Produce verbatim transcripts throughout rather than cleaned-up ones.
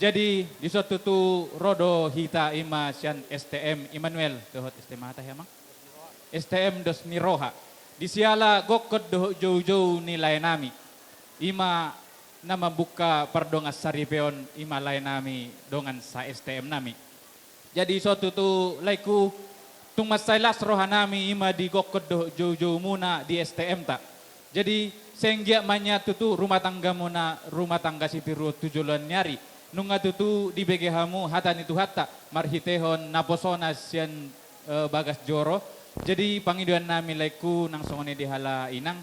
Jadi, dison tutu ro do hita i ma sian S T M Immanuel, dohot S T M aha tahe, Amang? S T M Dos ni Roha. Di siala gokkon dohot joujou ni laenami, i ma na mambuka pardongansaripeon, i ma laenami dongan sa-S T M nami. Jadi, dison tutu, laengku, tung mansai las rohanami i ma di gokkon dohot joujoumuna di S T M-ta. Jadi, sai anggiat ma nian tutu rumah tanggamuna rumah tangga sitiruon tu joloan ni ari. Nunga tutu dibege hamu hata ni Tuhanta marhitehon naposona sian, eh, bagas joro. Jadi, pangidoannami, laengku, nang songon i di halak inang,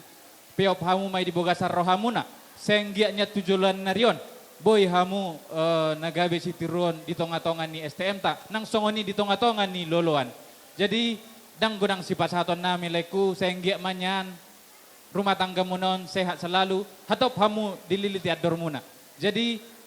peop hamu ma i di bagasan rohamuna, sai anggiat nian tu joloan ni ari on boi hamu, eh, na gabe sitiruon di tongatonga ni S T M-ta, nang songon i di tongatonga ni loloan. Jadi, ndang godang sipasahatonnami, laengku, sai anggiat ma nian rumah tanggamuna on sehat selalu, hatop hamu dililiti andormuna. Jadi,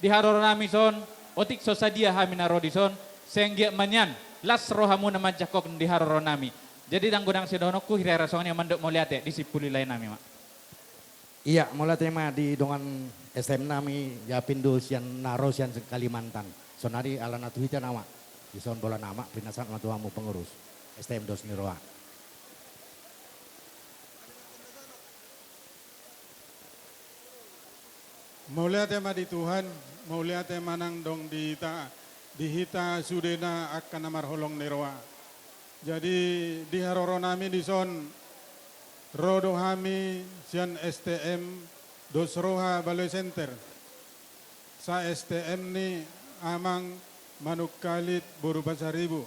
di haroronami dison, otik so sadia hami na ro dison, sai anggiat ma nian las rohamuna manjangkon di haroronami. Jadi, ndang godang sidohononku, hirahira songon i, mandok mauliate, disimpuli laenami ma. Ia, mauliate ma di dongan S T M nami, Gapindo, sian na ro sian Kalimantan. Saonari alana tu hita nama, dison bola nama, pinasahat ma tu hamu pengurus S T M Dos ni Roha. Mauliate ma di Tuhan, mauliate ma nang dong di hita, di hita sudena angka na marholong ni roha. Jadi, di haroronami dison, ro do hami sian S T M Dos Roha Baloe Center, sa-S T M ni Amang Manuk Kalit boru Pasaribu.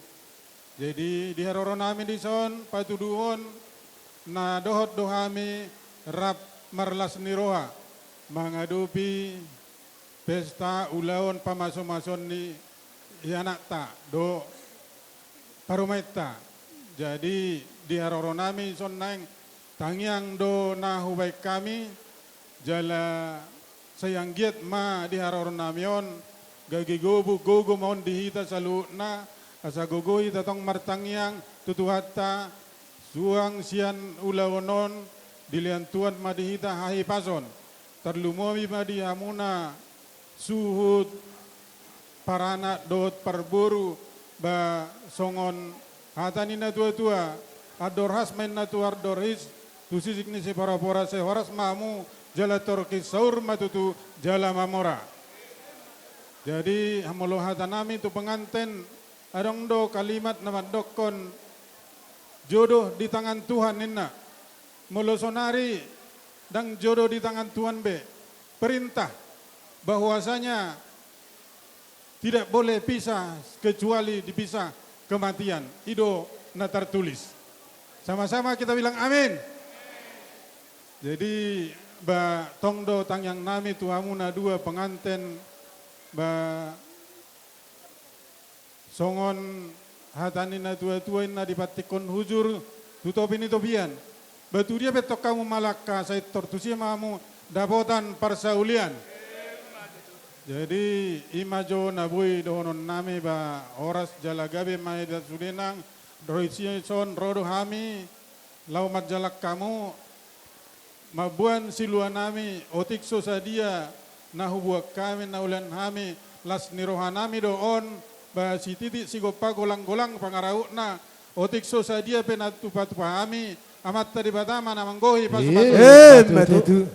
Jadi, di haroronami dison patuduhon na dohot do hami rap marlas ni roha mangadopi pesta ulaon pamasumasu ni ianakhonta dohot parumaenta. Jadi, di haroronami dison naeng tangiang do na hubaen hami, jala sai anggiat ma di haroronami on, gabe gogo, gogo ma on di hita saluhutna, asa gogo hita tong martangiang tu Tuhanta, suang sian ulaon on, dilehon Tuhan ma di hita hahipason. Tarlumobi ma di hamuna suhut paranak dohot parboru, ba songon hata ni natuatua, andor has ma inna tu andor his, tu sisik ni siporapora, sai horas ma hamu, jala torop saur ma tutu, jala mamora. Jadi, molo hatanami tu penganten, adong do kalimat na mandokkon, jodoh di tangan Tuhan, ninna. Molo saonari ndang jodoh di tangan Tuhan be, perintah bahwasanya tidak boleh pisah kecuali dipisah kematian. I do na tartulis. Sama-sama kita bilang amin. Jadi, ba tong do tangiangnami tu hamu na dua penganten, ba songon hata ni natuatua, inna, dipantikhon hujur tu topi ni topian. Ba tu dia pe tong hamu mangalangka, sai tor tusi ma hamu dapotan parsaulian. Jadi, i ma jo na boi dohononnami, ba horas jala gabe ma hita sude nang. Ro dison, ro do hami laho manjalang hamu, mamboan siluanami, otik so sadia na huboan hami, na hulean hami, las ni rohanami do on, ba sititik sigompa, golanggolang pangarahutna, otik so sadia pe na tupatupa hami, Amanta Debata ma na manggohi pasupasu. Emma tutu.